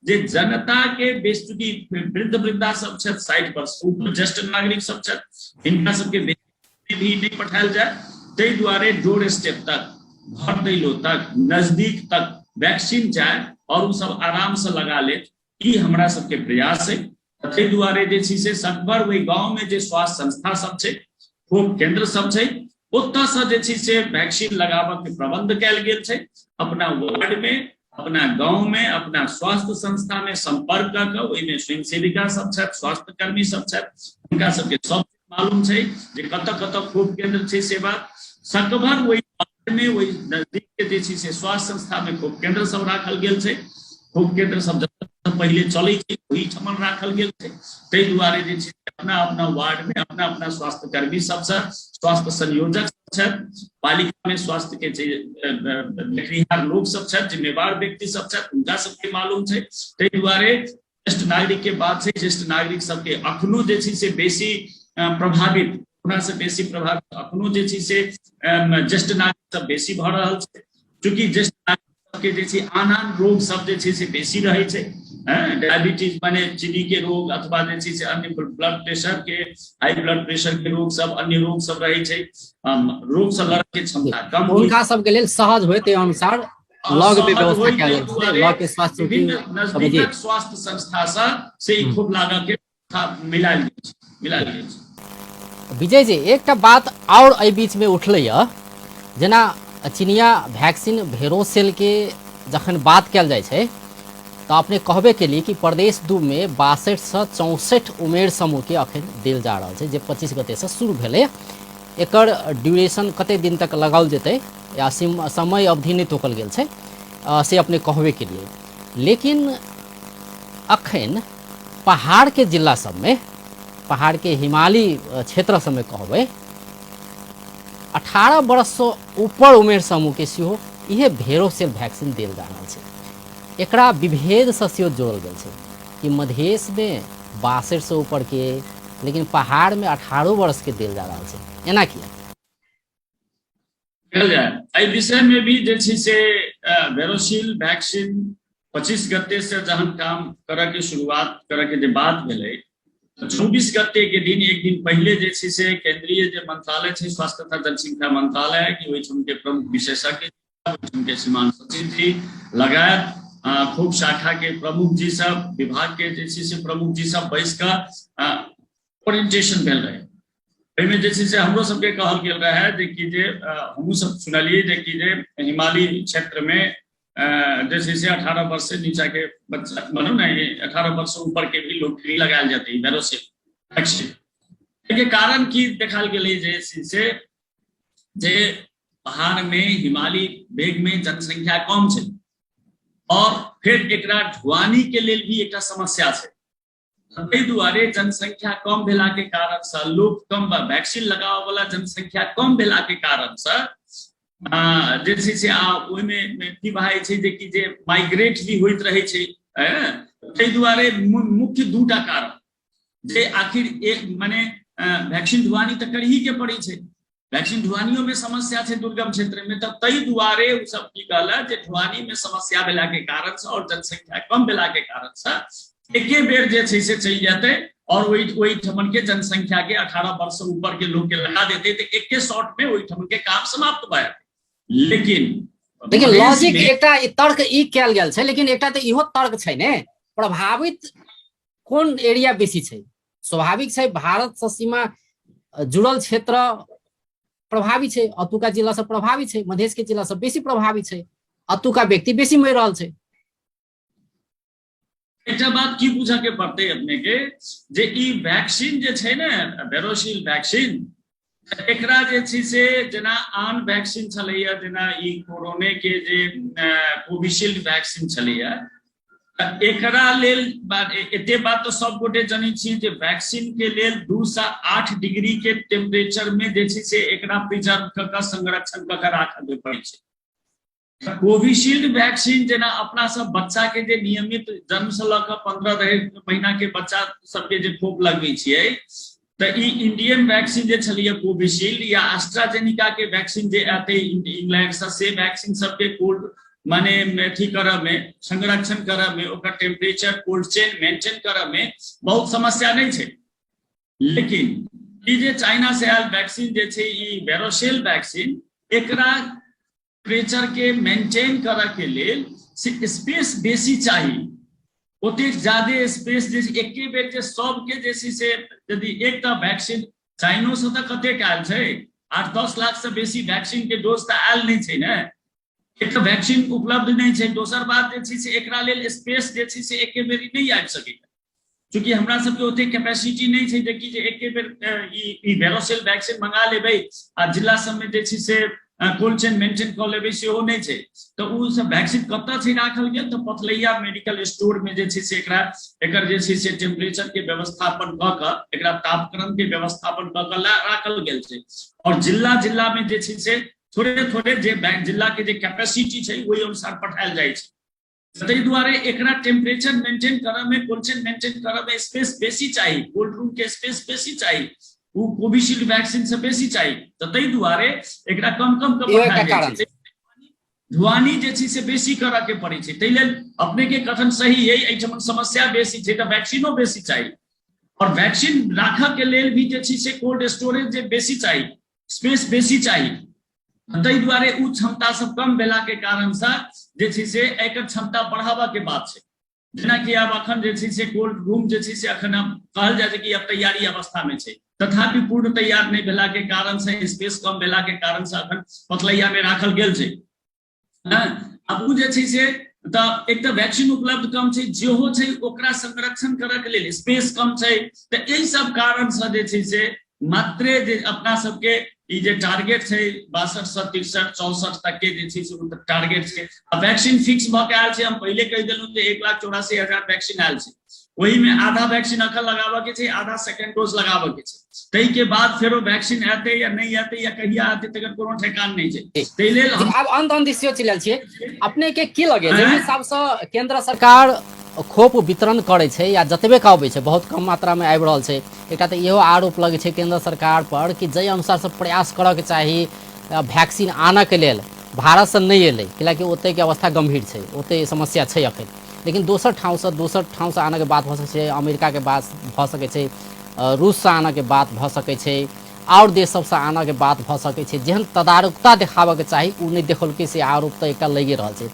जे जनता के बेसी वृद्ध वृद्धा सब छथि, 60 वर्ष ऊपर ज्येष्ठ नागरिक सब छथि, हिनका सबके भी नहि पठायल जाय, ताहि दुआरे डोर स्टेप तक, घर दैलो तक, नजदीक तक वैक्सीन जाय और ओ सब आराम से लगा ले, ई हमरा सबके प्रयास है। ताहि दुआरे जे छै से सकभर ओहि गाँव में जे स्वास्थ्य संस्था सब छै, खोप केंद्र सब छै, ओतऽ से जे छै से वैक्सीन लगाबऽ के प्रबंध कयल गेल छै। अपना वार्ड में, अपना गाँव में, अपना स्वास्थ्य संस्था में संपर्क कऽ कऽ ओहिमे स्वयंसेविका सब छथि, स्वास्थ्यकर्मी सब छथि, हुनका सबके सब मालूम छै जे कतऽ कतऽ खोप केंद्र छै, से बात सकभर ओहि वार्ड में ओहि नजदीक के जे छै से स्वास्थ्य संस्था में खोप केंद्र सब राखल गेल छै। खोप केंद्र सब जतऽ पहिले चलै छै ओहिठमन राखल गेल छै। ताहि दुआरे जे छै अपना अपना वार्ड में अपना अपना स्वास्थ्य कर्मी सबसँ, स्वास्थ्य संयोजक छथि, पालिका में स्वास्थ्य के जे देखनिहार लोक सब छथि, जिम्मेवार व्यक्ति सब छथि, हुनका सबके मालूम छै। ताहि दुआरे ज्येष्ठ नागरिक के बात छै, ज्येष्ठ नागरिक सबके अखनो जे छै से बेसी प्रभावित, कोरोना से बेसी प्रभावित अखनो जे छै से ज्येष्ठ नागरिक सब बेसी भऽ रहल छै। चूँकि ज्येष्ठ नागरिक सबके जे छै आन आन रोग सब जे छै से बेसी रहै छै, डायबिटीज माने चीनी के रोग अथवा जे छै से अन्य ब्लड प्रेशर के, हाई ब्लड प्रेशर के रोग सब, अन्य रोग सब रहै छै, रोग से लड़े के क्षमता कम होइ। हुनका सबके लेल सहज होय ताहि अनुसार लग में व्यवस्था कयल गेल छै, लग के स्वास्थ्य विभिन्न नजदीकक स्वास्थ्य संस्था से से ई खूब लागऽ के मिलायल गेल छै, मिलायल गेल छै। विजय जी, एकटा बात और एहि बीच में उठलै यऽ, जेना चिनिया वैक्सीन भेरोसेल के जखन बात कयल जाइ छै तऽ अपने कहबे केलिए कि प्रदेश 2 में 62 से 64 उमेर समूह के अखन देल जा रहल छै, जे 25 गते से शुरू भेलै। एकर ड्यूरेशन कते दिन तक लगाओल जेतै या समय अवधि नहि तोकल गेल छै, से अपने कहबे केलिए। लेकिन अखन पहाड़ के जिला सबमे, पहाड़ के हिमालयी क्षेत्र सबमे कहबै 18 वर्ष से ऊपर उमेर समूह के सेहो इहे भेरोसेल वैक्सीन देल जा रहल छै। एकरा विभेद से सेहो जोड़ल गेल छै कि मधेश में 62 से ऊपर के, लेकिन पहाड़ में 18 वर्ष के देल जा रहल छै, एना किया? कहल जाय एहि विषय में भी जे छै से वेरोसिल वैक्सीन 25 गते से जहन काम करऽ के शुरुआत करऽ के जे बात भेलै, 24 गते के दिन एक दिन पहिले जे छै से केंद्रीय जे मंत्रालय छै स्वास्थ्य तथा जनसंख्या मंत्रालय, कि ओहिठाम के प्रमुख विशेषज्ञ, ओहिठाम के श्रीमान सचिव जी लगायत खूब शाखा के प्रमुख जी सब, विभाग के जे छै से प्रमुख जी सब बैस कऽ ओरिएंटेशन भेल रहे। एहिमे जे छै से हमरो सबके कहल गेल रहे जे कि जे हमहूँ सब सुनलियै जे कि जे हिमालयी क्षेत्रमे जे छै से 18 वर्ष से नीचा के बच्चा मानू ने 18 वर्ष से ऊपर के भी लोग फ्री लगायल जेतै वेरोसिल वैक्सीन। एहिके कारण की देखाल गेलै जे छै से जे पहाड़ में हिमालयी वेग में जनसंख्या कम छै और फिर एकरा ढुआनी के लेल भी एकटा समस्या छै। ताहि दुआरे जनसंख्या कम भेला के कारण से लोक कम वैक्सीन लगाबऽ वाला जनसंख्या कम भेला के कारण से जे छै से आ ओहिमे की भए छै जे कि जे माइग्रेट भी होइत रहै छै, ताहि दुआरे मुख्य दूटा कारण जे आखिर एक माने वैक्सीन ढुआनी तऽ करही के पड़ै छै, वैक्सीन ढुआनियो में समस्या छै दुर्गम क्षेत्र में, तऽ ताहि दुआरे ओ सब की कहलक जे ढुआनी में समस्या भेला के कारण से और जनसंख्या कम भेला के कारण से एके बेर जे छै से चलि जेतै और ओहि ठमन के जनसंख्या के 18 वर्ष से ऊपर के लोग के लगा देते तऽ एके शॉट में ओहि ठमन के काम समाप्त भए जेतै। लेकिन लेकिन लॉजिक एकटा तर्क ई कयल गेल छै, लेकिन एकटा तऽ इहो तर्क छै ने, प्रभावित कोन एरिया बेसी छै? स्वाभाविक छै भारत से सीमा जुड़ल क्षेत्र प्रभावी छै, अतुका जिला सब प्रभावी छै, मधेश के जिला सब बेसी प्रभावी छै, अतुका व्यक्ति बेसी मरि रहल छै। एकटा बात की बुझऽ के पड़तै अपने के जे ई वैक्सीन जे छै ने वेरोसिल वैक्सीन, एकरा जे छै से जेना आन वैक्सीन छलैया, जेना ई कोरोने के जे कोविशील्ड वैक्सीन छलैया, एकरा लेल एते बात तऽ सब गोटे जनै छी जे वैक्सीन के लेल 2 से 8 डिग्री के टेम्परेचर में जे छै से एकरा प्रिजर्व कऽ कऽ संरक्षण कऽ कऽ राखऽ के पड़ै छै। कोविशील्ड वैक्सीन जेना अपना सब बच्चा के जे नियमित जन्म से लऽ कऽ 15 महीना के बच्चा सबके जे खोप लगबै छियै, तऽ ई इंडियन वैक्सीन जे छलैया कोविशील्ड या एस्ट्राजेनिका के वैक्सीन जे एतै इंग्लैंड से, से वैक्सीन सबके कोल्ड माने अथी करऽ में, संरक्षण करऽ में, ओकर टेम्परेचर कोल्ड चेन मेंटेन करऽ में बहुत समस्या नहि छै। लेकिन ई जे चाइना से आयल वैक्सीन जे छै ई वेरोसेल वैक्सीन, एकरा टेम्परेचर के मेंटेन करऽ के लेल से स्पेस बेसी चाही, ओतेक ज्यादे स्पेस जे एके बेर जे सबके जे छै से यदि एकटा वैक्सीन चाइनो से तऽ कतेक आयल छै, 8-10 लाख से बेसी वैक्सीन के डोज तऽ आयल नहि छै ने, एक तऽ वैक्सीन उपलब्ध नहि छै, दोसर बात जे छै से एकरा लेल स्पेस जे छै से एके बेर नहि आबि सकैए, चूँकि हमरा सबके ओते कैपेसिटी नहि छै जे कि जे एके बेर ई वेरोसेल वैक्सीन मंगा लेबै आ जिला सबमे जे छै से कोल्ड चेन मेंटेन कऽ लेबै सेहो नहि छै। तऽ ओ सब वैक्सीन कतऽ छै राखल गेल? तऽ पथलैया मेडिकल स्टोर मे जे छै से एकरा एकर जे छै से टेम्परेचर के व्यवस्थापन कऽ कऽ, एकरा तापक्रम के व्यवस्थापन कऽ कऽ राखल गेल छै। और जिला जिला मे जे छै से थोड़े थोड़े जे जिला के जे कैपेसिटी छै ओहि अनुसार पठायल जाइ छै। ताहि दुआरे एकरा टेम्परेचर मेंटेन करऽ मे, कोल्ड चेन मेंटेन करऽ मे स्पेस बेसी चाही, कोल्ड रूम के स्पेस बेसी चाही, ओ कोविशील्ड वैक्सीन से बेसी चाही। तऽ ताहि दुआरे एकरा कम कम के पठायल जाइ छै, ढुआनी जे छै से बेसी करऽ के पड़ै छै। ताहि लेल अपने के कथन सही है, एहिठाम समस्या बेसी छै तऽ वैक्सीनो बेसी चाही, और वैक्सीन राखऽ के लेल भी जे छै से कोल्ड स्टोरेज जे बेसी चाही, स्पेस बेसी चाही। ताहि दुआरे ओ क्षमता सब कम भेला के कारण से जे छै से एकर क्षमता बढ़ाबऽ के बात छै। जेनाकि आब अखन जे छै से कोल्ड रूम जे छै से अखन आब कहल जाइ छै कि आब तैयारी अवस्था मे छै, तथापि पूर्ण तैयार नहि भेला के कारण से, स्पेस कम भेला के कारण से अखन पतलैया मे राखल गेल छै। हँ, आब ओ जे छै से तऽ एक तऽ वैक्सीन उपलब्ध कम छै, जेहो छै ओकरा संरक्षण करऽ के लेल स्पेस कम छै। तऽ एहि सब कारण से जे छै से मात्रे जे अपना सबके ई जे टारगेट छै 62 से 63 64 तक के जे छै से ओ टारगेट छै। आ वैक्सीन फिक्स भऽ के आयल छै, हम पहिले कहि देलहुँ जे 1,84,000 वैक्सीन आयल छै, ओहिमे आधा वैक्सीन अखन लगाबऽ के छै, आधा सेकेंड डोज लगाबऽ के छै, ताहि के बाद फेरो वैक्सीन एतै या नहि एतै या कहिया एतै तकर कोनो ठेकान नहि छै। ताहि लेल हम आब अंत अंत दिस चलि आयल छियै। अपने के की लगे जाहि हिसाब से केंद्र सरकार खोप वितरण करै छै या जतबे के अबै छै, बहुत कम मात्रा में आबि रहल छै, एकटा तऽ इहो आरोप लगै छै केंद्र सरकार पर कि जाहि अनुसार से प्रयास करऽ के चाही वैक्सीन आनऽ के लेल भारत से नहि एलै, कैलाकि ओतय के अवस्था गंभीर छै, ओतय समस्या छै अखन, लेकिन दोसर ठाँवसँ आनऽके बात भऽ सकै छै, अमेरिकाके बात भऽ सकै छै, रूससँ आनऽके बात भऽ सकै छै, आओर देश सबसँ आनऽके बात भऽ सकै छै। जेहन तदारुकता देखाबऽके चाही ओ नहि देखौलकै, से आरोप तऽ एकटा लगिए रहल छै।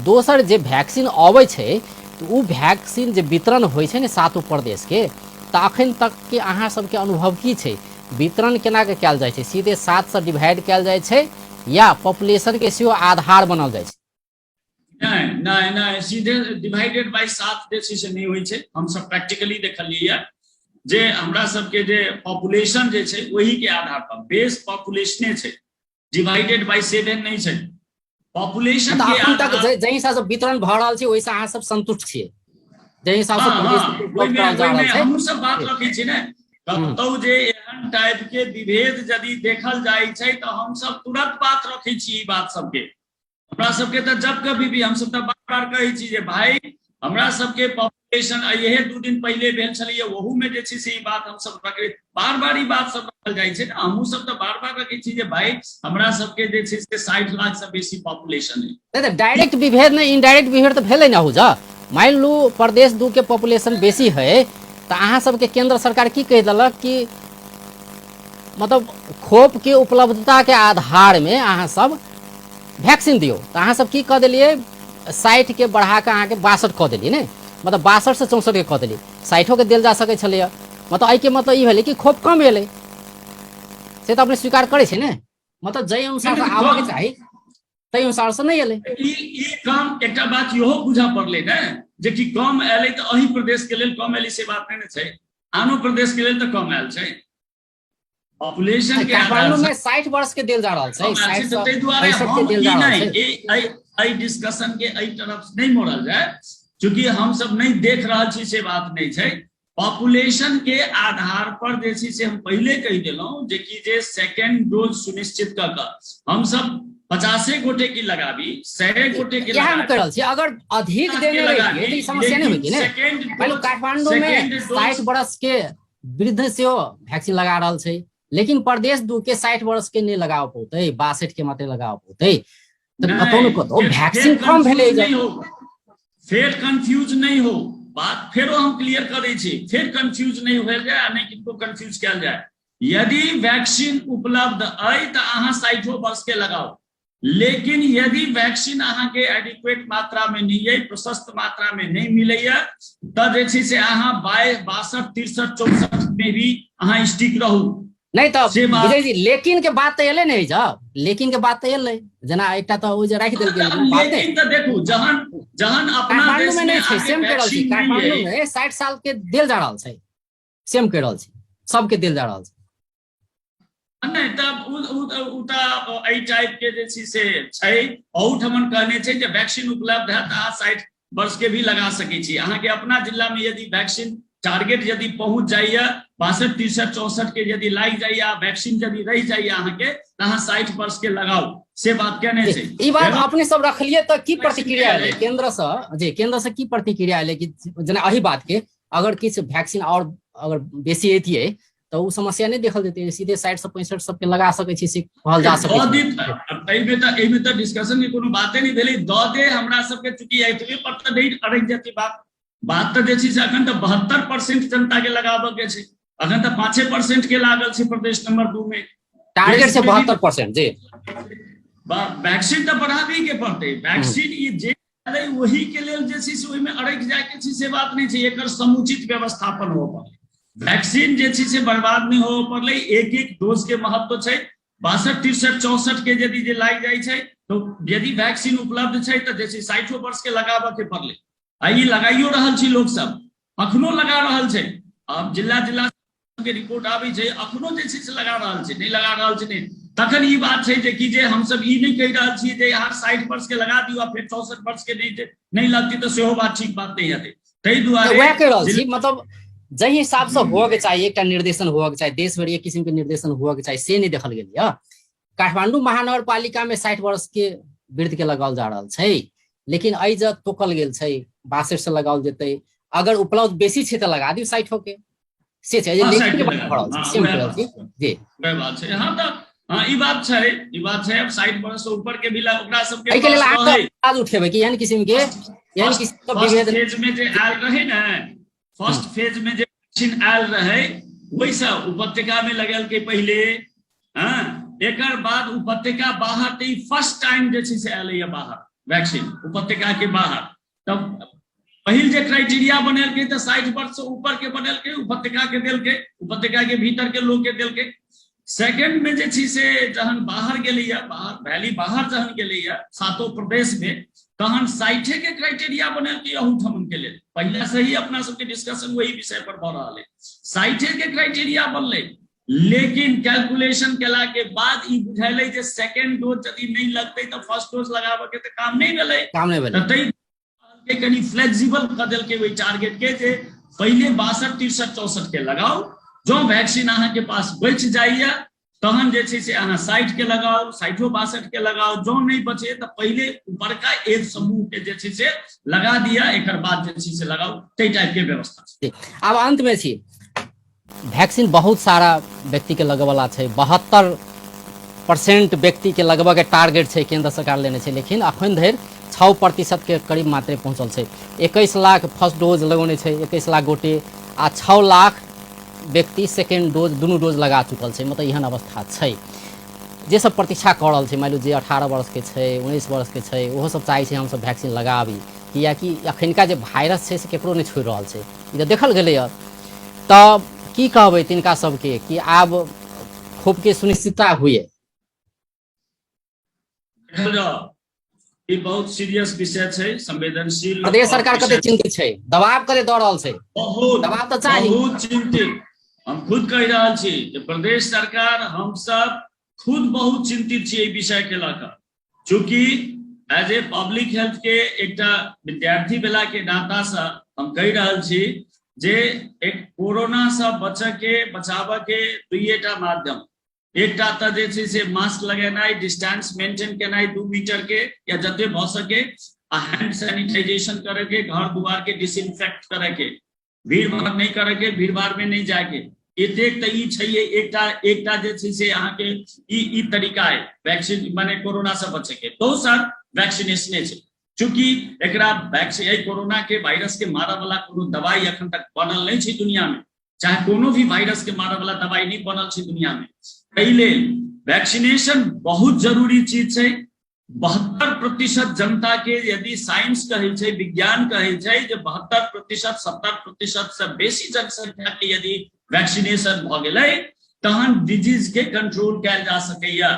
दोसर जे वैक्सीन अबै छै तऽ ओ वैक्सीन जे वितरण होइ छै ने सातो प्रदेशके, तऽ अखन तकके अहाँ सबके अनुभव की छै? वितरण केना कऽ कयल जाइ छै? सीधे 7सँ डिवाइड कयल जाइ छै या पॉपुलेशनके सेहो आधार बनाओल जाइ छै? नहि नहि नहि, सीधे डिवाइडेड बाय 7 जे छै से नहि होइ छै। हमसब प्रैक्टिकली देखलियै जे हमरा सबके जे पॉपुलेशन जे छै ओही के आधार पर बेस पॉपुलेशने छै, डिवाइडेड बाय 7 नहि छै पॉपुलेशन के अखन तक जाहि हिसाब से वितरण भऽ रहल छै ओहिसँ अहाँ सब संतुष्ट छियै? जाहि हिसाब से ओहिमे हमहूँ सब बात रखै छी ने, कतौ जे एहन टाइप के विभेद यदि देखल जाइ छै तऽ हमसब तुरंत बात रखै छी ई बात सबके। हमरा सबके तऽ जब कभी भी हमसब तऽ बार बार कहै छी जे भाई हमरा सबके पॉपुलेशन इहे 2 दिन पहिले भेल छलैया, ओहू में जे छै से ई बात हमसब रखै, बार बार ई बात सब रखल जाइ छै ने। हमहूँ सब तऽ बार बार रखै छी जे भाई हमरा सबके जे छै से 60 लाख से बेसी पॉपुलेशन है। नहि तऽ डायरेक्ट विभेद नहि, इनडायरेक्ट विभेद तऽ भेलै ने। हुजा मानि लू प्रदेश 2 के पॉपुलेशन बेसी है तऽ अहाँ सबके केंद्र सरकार की कहि देलक कि मतलब खोप के उपलब्धता के आधार में अहाँ सब वैक्सीन दियौ, तऽ अहाँ सब की कऽ देलियै 60 के बढ़ा कऽ अहाँके 62 कऽ देलियै ने, मतलब 62 से 64 के कऽ देलियै, 60 के देल जा सकै छलैया। मतलब एहिके मतलब ई भेलै कि खोप कम एलै, से तऽ अपने स्वीकार करै छै ने, मतलब जाहि अनुसार से आबऽ के चाही ताहि अनुसार से नहि एलै। ई कम एकटा बात इहो बुझऽ पड़लै ने जे कि कम एलै तऽ एहि प्रदेश के लेल कम एलै से बात नहि ने छै, आनो प्रदेश के लेल तऽ कम आयल छै। पॉपुलेशन के काठमांडू में 60 वर्ष के देल जा रहल छै, 60 से ताहि दुआरे हम ई नहि एहि डिस्कशन के एहि तरफ नहि मोड़ल जाय, चूंकि हम सब नहि देख रहल छी से बात नहि छै। पॉपुलेशन के आधार पर जे छै से हम पहिले कहि देलहुं जे कि जे सेकेंड डोज सुनिश्चित कऽ कऽ हम सब 50 गोटे की लगाबी, 100 गोटे के लगाबी, हम कहि रहल छी अगर अधिक देने रहितियै तऽ ई समस्या नहि होइतै ने। काठमांडू में 60 वर्ष के वृद्ध सेहो वैक्सीन लगा रहल छै, लेकिन प्रदेश 2 के 60 वर्ष के नहि लगाव पौतै, 62 के मात्रे लगाव पौतै, तऽ कतौ ने कतौ वैक्सीन कम भेलै। फेर कंफ्यूज नहि हो, बात फेरो हम क्लियर कऽ दै छी, फेर कंफ्यूज नहि भेल जाय आ नहि किनको कंफ्यूज कयल जाय। यदि वैक्सीन उपलब्ध अइ तऽ अहाँ 60 वर्ष के लगाउ, लेकिन यदि वैक्सीन अहाँके एडिक्वेट मात्रा में नहीं अइ, प्रशस्त मात्रा में नहीं मिलैया, तऽ जे छै से अहाँ 62 63 64 में भी अहाँ स्टिक रहू। नहीं तऽ विजय जी लेकिन के बात तऽ एलै नहि, जब लेकिन के बात तऽ एलै, जेना एकटा तऽ ओ जे राखि देल गेल बात लेकिन तऽ देखू जहन जहन अपना काठमांडू में नहि छै, सेम कहि रहल छी, काठमांडू में 60 साल के देल जा रहल छै, सेम कहि रहल छी, सबके देल जा रहल छै। नहि तब उ तऽ एहि टाइप के जे छै से छै। अहूठमन कहने छै जे वैक्सीन उपलब्ध है तऽ अहाँ 60 वर्ष के भी लगा सकै छी। अहाँके अपना जिला में यदि वैक्सीन टारगेट यदि पहुंच जाइए, 62 63 64 के यदि लागि जाइए, वैक्सीन यदि रहि जाइए अहाँके, तऽ अहाँ 60 वर्ष के लगाउ, से बात केने छै। ई बात अपने सब रखलिए तऽ की प्रतिक्रिया एलै केंद्र से? जी, केंद्र से की प्रतिक्रिया एलै कि जेना एहि बात के अगर किछु वैक्सीन और अगर बेसी एतियै तऽ ओ समस्या नहि देखल जेतै, सीधे 60 से 65 सबके लगा सकै छी से कहल जा सकै छै। एहिमे तऽ एहिमे तऽ डिस्कशन के कोनो बाते नहि भेलै। दऽ दे हमरा सबके, चूंकि एतबे पर तऽ नहि अड़कि जेतै बात। बात तऽ जे छै से अखन तऽ 72% जनता के लगाबऽ के छै, अखन तऽ 5% के लागल छै प्रदेश नंबर 2 में। टारगेट छै 72% जी। वैक्सीन तऽ बढ़ाबी के पड़तै। वैक्सीन ई जे ओहि के लेल जे छै से ओहिमे अड़कि जाय के छै से बात नहि छै, एकर समुचित व्यवस्थापन होबऽ पड़लै। वैक्सीन जे छै से बर्बाद नहि होबऽ पड़लै, एक एक डोज के महत्व छै। 62 63 64 के यदि जे लागि जाइ छै तऽ यदि वैक्सीन उपलब्ध छै तऽ जे छै 60 वर्ष के लगाबऽ के पड़लै। आ ई लगाइयो रहल छी लोक सब, अखनो लगा रहल छै। आब जिला जिला के रिपोर्ट आबै छै, अखनो जे छै से लगा रहल छै, नहि लगा रहल छै नहि। तखन ई बात छै जे कि जे हमसब ई नहि कहि रहल छियै जे अहाँ 60 वर्ष के लगा दियौ आ फेर 64 वर्ष के नहि लगतै तऽ सेहो बात ठीक बात नहि हेतै। ताहि दुआरे वएह कहि रहल छी, मतलब जाहि हिसाब से हुअ के चाही, एकटा निर्देशन हुअ के चाही, देश भरि एक किसिम के निर्देशन हुअ के चाही, से नहि देखल गेल यऽ। काठमांडू महानगरपालिका में 60 वर्ष के वृद्ध के लगाओल जा रहल छै, लेकिन एहि जे तोकल गेल छै 62 से लगाओल जेतै, अगर उपलब्ध बेसी छै तऽ लगा दियौ 60 के, से छै जे लेखी के बात भऽ रहल छै, से हम कहि रहल छी जी। वएह बात छै। हँ तऽ हँ ई बात छै, ई बात छै। अब 60 वर्ष से ऊपर के भी ओकरा सबके एहि के लेल अहाँ आवाज उठेबै कि एहन किसिम के एहन किसिम के विभेद फेज में जे आयल रहे ने, फर्स्ट फेज में जे वैक्सीन आयल रहे ओहिसँ उपत्यका में लगेलकै पहिले। हँ, एकर बाद उपत्यका बाहर तऽ ई फर्स्ट टाइम जे छै से एलैया बाहर वैक्सीन उपत्यका के बाहर। तब पहिल जे क्राइटेरिया बनेलकै तऽ 60 वर्ष से ऊपर के बनेलकै, उपत्यका के देलकै, उपत्यका के भीतर के लोग के देलकै। सेकेंड में जे छै से जहन बाहर गेलैया, बाहर वैली बाहर जहन गेलैया सातो प्रदेश में, तहन 60 के क्राइटेरिया बनेलकै अहूठमन के लेल। पहले से ही अपना सबके डिस्कशन वही विषय पर भऽ रहल है। 60 के क्राइटेरिया बनलै, लेकिन कैलकुलेशन केला के बाद ई बुझेलै जे सेकेंड डोज यदि नहि लगतै तऽ फर्स्ट डोज लगाबऽ के तऽ काम नहि भेलै, काम नहि भेलै। तऽ तै कनि फ्लेक्सिबल कऽ देलकै ओहि टारगेट के जे पहिले 62 63 64 के लगाउ, जँ वैक्सीन अहाँके पास बचि जाइए तहन जे छै से अहाँ 60 के लगाउ, 60 62 के लगाउ, जँ नहि बचे तऽ पहिले उपरका एज समूह के जे छै से लगा दिअ, एकर बाद जे छै से लगाउ, ताहि टाइप के व्यवस्था छै। आब अंत में छी, वैक्सीन बहुत सारा व्यक्ति के लगबला छै, 72% व्यक्ति के लगबऽ के टारगेट छै केंद्र सरकार लेने छै, लेकिन अखन धरि 6% के करीब मात्रे पहुंचल छै। 21 लाख फर्स्ट डोज लगौने छै, 21 लाख गोटे, आ 6 लाख व्यक्ति सेकेंड डोज दुनू डोज लगा चुकल छै। मतलब एहन अवस्था छै। जे सब प्रतीक्षा कऽ रहल छै, मानि लियौ जे 18 वर्ष के छै, 19 वर्ष के छै, ओहो सब चाहै छै हमसब वैक्सीन लगाबी, किएकि अखनका जे वायरस छै से केकरो नहि छोड़ि रहल छै, ई तऽ देखल गेलैए। तऽ की कहबै तिनका सबके कि आब खोपके सुनिश्चितता हुए? ई बहुत सीरियस विषय छै, संवेदनशील। प्रदेश सरकार कते चिंतित छै, दबाव कते दऽ रहल छै? बहुत दबाव तऽ चाही। बहुत चिंतित। हम खुद कहि रहल छी जे प्रदेश सरकार हमसब खुद बहुत चिंतित छी एहि विषय के लऽ कऽ। चूँकि एज ए पब्लिक हेल्थ के एकटा विद्यार्थी भेला के नाता से हम कहि रहल छी जे एक कोरोना से बचऽ के, बचाबऽ के दुइएटा माध्यम, एकटा तऽ जे छै से मास्क लगेनाइ, डिस्टेंस मेंटेन केनाइ 2 मीटर के या जते भऽ सके, आ हैंड सैनिटाइजेशन करे के, घर दुआर के डिसइंफेक्ट करे के, भीड़ भाड़ नहीं करे के, भीड़ भाड़ में नहीं जाए के। एतेक तऽ ई छै एकटा, एकटा जे छै से अहाँके ई तरीका है वैक्सीन माने कोरोना से बचे के। दोसर वैक्सीनेशने छै, चूंकि एकरा वैक्सीन एहि कोरोना के वायरस के मारऽ वाला कोनो दवाई अखन तक बनल नहीं छै दुनिया में, चाहे कोनो भी वायरस के मारऽ वाला दवाई नहीं बनल छै दुनिया में। एहि लेल वैक्सीनेशन बहुत जरूरी चीज छै। 72% जनता के यदि साइंस कहै छै, विज्ञान कहै छै जे 72% 70% से बेसी जनसंख्या के यदि वैक्सीनेशन भऽ गेलै तहन डिजीज के कंट्रोल कयल जा सकैया,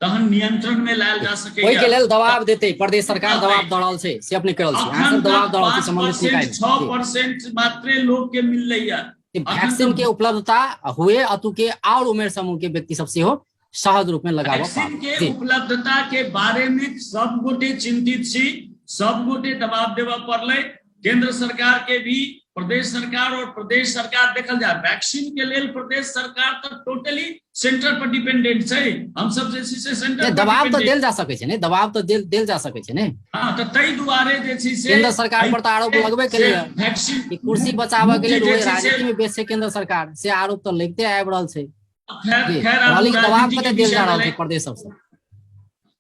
तहन नियंत्रण में लायल जा सकैया। ओहि के लेल दबाव देतै प्रदेश सरकार, दबाव दऽ रहल छै से अपने कहि रहल छी, अहाँ सब दबाव दऽ रहल छी संबंधित निकाय में। 6% मात्रे लोग के मिललैया। वैक्सीन के उपलब्धता हुए अतु के और उमेर समूह के व्यक्ति सब सेहो सहज रूप में लगाबऽ वैक्सीन के उपलब्धता के बारे में सब गोटे चिंतित छी, सब गोटे दबाव देबऽ पड़लै केंद्र सरकार के भी, प्रदेश सरकार। और प्रदेश सरकार देखल जाए वैक्सीन के लेल प्रदेश सरकार तऽ टोटली सेंटर पर डिपेंडेंट छै। हम सब जे छै से सेंटर दबाव तऽ देल जा सकै छै ने, दबाव तऽ देल जा सकै छै ने। हां, तऽ ताहि दुआरे जे छै से केंद्र सरकार पर तऽ आरोप लगबे केलैए वैक्सीन कि कुर्सी बचाबऽ के लेल राजनीति में बेस छै केंद्र सरकार, से आरोप तऽ लगिते आबि रहल छै। खैर, दबाव कते देल जा रहल छै प्रदेश सबसँ।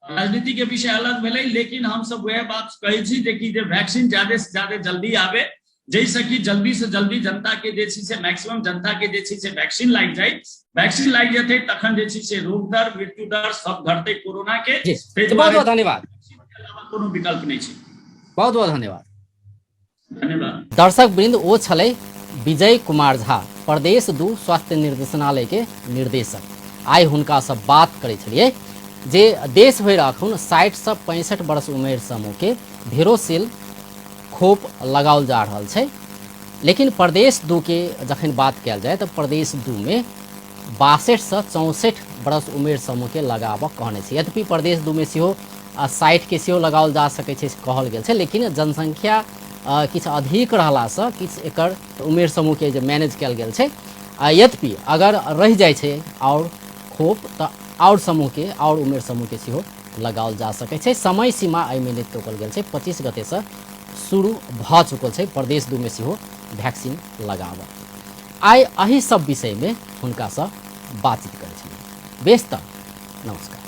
राजनीति के विषय अलग भेलै, लेकिन हम सब वएह बात कहै छी जे कि जे वैक्सीन ज्यादा से ज्यादा जल्दी आबे, जाहिसँ कि जल्दी से जल्दी जनता के जे छै से मैक्सिमम जनता के जे छै से वैक्सीन लागि जाय। वैक्सीन लागि जेतै तखन जे छै से रोग दर, मृत्यु दर सब घटतै कोरोना के। बहुत बहुत धन्यवाद। कोनो विकल्प नहि छै। बहुत बहुत धन्यवाद। धन्यवाद। दर्शक वृंद, ओ छलै विजय कुमार झा, प्रदेश 2 स्वास्थ्य निर्देशनालय के निर्देशक। आइ हुनकासँ बात करै छलियै जे देश भरि अखन 60 से 65 वर्ष उमेर समूह के भेरोसिल खोप लगाओल जा रहल छै, लेकिन प्रदेश 2 के जखन बात कयल जाय तऽ प्रदेश 2 में 62 से 64 वर्ष उमेर समूह के लगाबऽ कहने छै। यद्यपि प्रदेश 2 में सेहो 60 के सेहो लगाओल जा सकै छै कहल गेल छै, लेकिन जनसंख्या किछु अधिक रहलासँ किछु एकर उमेर समूहके जे मैनेज कयल गेल छै। यद्यपि अगर रहि जाइ छै आओर खोप तऽ आओर समूहके आओर उमेर समूहके सेहो लगाओल जा सकै छै। समय सीमा एहिमे नहि तोकल गेल छै, 25 गतेसँ शुरू भऽ चुकल छै प्रदेश 2 में सेहो वैक्सीन लगाबऽ। आइ एहि सब विषयमे हुनकासँ बातचीत करै छलियै। बेस तऽ नमस्कार।